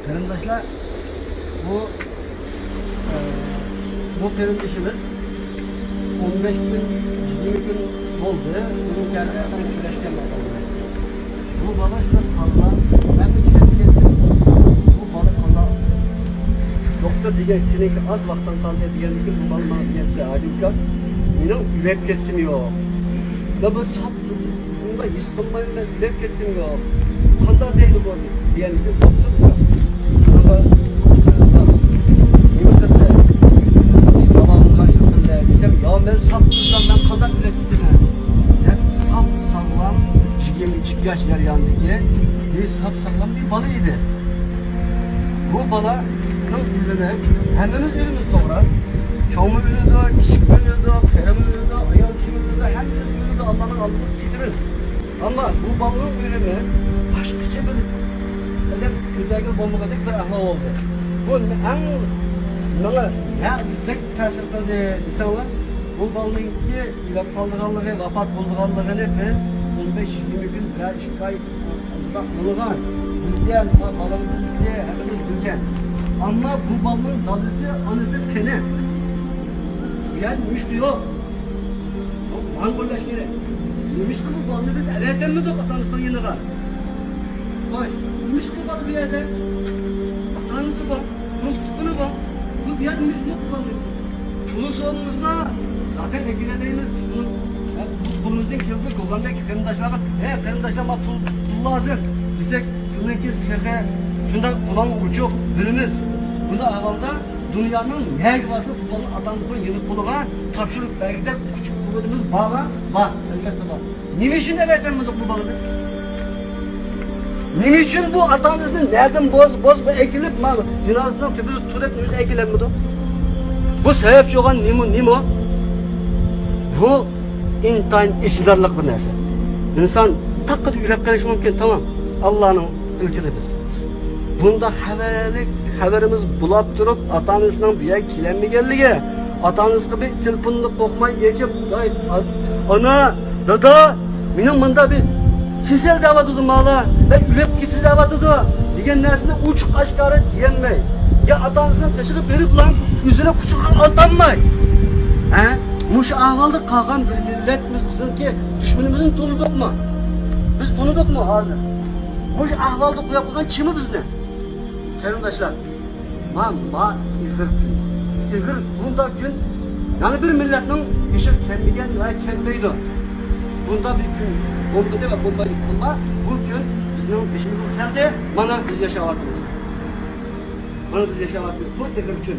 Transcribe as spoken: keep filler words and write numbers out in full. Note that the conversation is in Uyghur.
قېرىنداشلار، بۇ، ئە، بۇ قېرىندىشىمىز ئون بەش كۈن، يىگىرمە كۈن بولدى، ئۇنىڭ كەينىدىن كۆرۈشكەن بولدۇم. بۇ بالا شۇنداق ساغلام، مەن چۈشەنمەي كەتتىم. بۇ بالا قانداق؟ دوختۇر دېگەن، سېنىڭكى ئاز ۋاقتىڭ قالدى دېگەندىكىن، بۇ بالا ماڭا دېگەنتى، ھاجىم ئاكا، مېنىڭ ئۆلۈپ كەتكىنىم يوق. مەن بۇ ساپ بۇندا ھېس قىلمايمەن، مەن ئۆلۈپ كەتكىنىم يوق. قانداق دەيدۇ بۇ؟ دېگەندىكىن، دوختۇر بۇ. بۇنىڭغا، نېمە قىلدى؟ داۋالىغان شۇ قىلدى دېسەم، يا مەن ساپ تۇرسام، مەن قانداق ئۆلۈپ كېتىمەن؟ دەپ، ساپ ساغلام، يىگىرمە ئىككى ياش جەريانىدىكى بىر ساپ ساغلام بىر بالا ئىدى. بۇ بالانىڭ ئۆلۈمى، ھەممىمىز ئۆلىمىز، توغرا. چوڭمۇ ئۆلىدۇ، كىچىكمۇ ئۆلىدۇ، قېرىمۇ ئۆلىدۇ، ئايال كىشىمۇ ئۆلىدۇ، ھەممىمىز ئۆلىدۇ، ئاللانىڭ ئالدىدا كېتىمىز. ئەمما بۇ بالىنىڭ ئۆلۈمى باشقىچە بىر، ئادەم كۆزلەرگە بولمىغۇدەك بىر ئەھۋال بولدى. بۇ ئەڭ ماڭا نە بەك تەسىر قىلدى دېسەڭلار، بۇ بالىنىڭكى ئۆلۈپ قالىدىغانلىقى، ۋاپات بولىدىغانلىقىنى بىز ئون بەش يىگىرمە كۈن، بىرەر ئىككى ئاي ئۇنداق بولغان، بىلگەن، بالىمىز بىلگەن، ھەممىمىز بىلگەن. ئەمما بۇ بالىنىڭ دادىسى، ئانىسى قېنى؟ بۇ يەردە نېمىشقا يوق؟ بۇ ماڭا ئويلاش كېرەك. نېمىشقا بۇ بالىنى بىز ئەۋەتەلمىدۇق ئاتا-ئانىسىنىڭ يېنىغا؟ خوش، نېمىشقا بۇ بالا بۇ يەردە؟ ئاتا-ئانىسى بار، دوست-تۇغقىنى بار. بۇ بۇ يەردە نېمىشقا يوق بۇ بالىنى؟ پۇلى سولمىسا، زادى ئەكېلەلەيمىز. بۇنى، بۇ قولىمىزدىن كېلىدۇ، گوگاندىكى قېرىنداشلارغا، ھەي، قېرىنداشلار، ماڭا پۇل، پۇل لازىم دېسەك، پۇلنىڭكى سېخى شۇنداق قۇلاڭ ئوچۇق، بىلىمىز. بۇنداق ئەھۋالدا دۇنيانىڭ نەگە بارسا، بۇ بالىنى ئاتا-ئانىسىنىڭ يېنى قولىغا تاپشۇرۇپ بەرگۈدەك كۈچ-قۇۋۋىتىمىز بارمۇ؟ بار، ئەلۋەتتە بار. نېمە ئۈچۈن ئەۋەتەلمىدۇق بۇ بالىنى؟ نېمە ئۈچۈن بۇ ئاتا-ئانىسىنى نەدىن بوز-بوز بۇ ئەكېلىپ، ما جىنازىسىنىڭ تۈپىدە تۇرۇپ ئۆزى ئەكېلەلمىدى؟ بۇ سەۋەبچى بولغان نېمە، نېمە؟ بۇ ئىنتايىن ئېچىنارلىق بىر نەرسە. ئىنسان تاققىدە ئۆلۈپ قېلىشى مۇمكىن، تامام. ئاللانىڭ ئىلكىدە بىز. بۇنداق خەۋەرلىك، خەۋىرىمىز بولاپ تۇرۇپ، ئاتا-ئانىسىنىڭ بۇ يەرگە كېلەلمىگەنلىكى، ئاتا-ئانىسىغا بىر تېلېفوننى قوقماي ئېچىپ، «ۋاي، ئا-، ئانا، دادا، مېنىڭ مۇندا بىر كېسەل دەۋاتىدۇ مالا، مەن ئۆلۈپ كېتىسىز دەۋاتىدۇ» دېگەن نەرسىنى ئوچۇق ئاشكارا دېيەلمەي، يا ئاتا-ئانىسىنىڭ قېشىغا بېرىپلا ئۆزىنى قۇچىقىغا ئالالماي، ھە؟ مۇشۇ ئەھۋالدا قالغان بىر مىللەت بىز بىزنىڭكى دۈشمىنىمىزنى تونۇدۇقمۇ؟ بىز تونۇدۇقمۇ ھازىر؟ مۇشۇ ئەھۋالدا قويۇپ قويغان كىم بىزنى؟ قېرىنداشلار، ما، ما ئېغىر كۈن. ئېغىر، بۇنداق كۈن يەنە بىر مىللەتنىڭ بېشىغا كەلمىگەن ۋە كەلمەيدۇ. بۇنداق بىر كۈن بولمىدى ۋە بولمايدۇ. ئەمما بۇ كۈن بىزنىڭ بېشىمىزغا كەلدى. مانا بىز ياشاۋاتىمىز. مانا بىز ياشاۋاتىمىز. بۇ ئېغىر كۈن.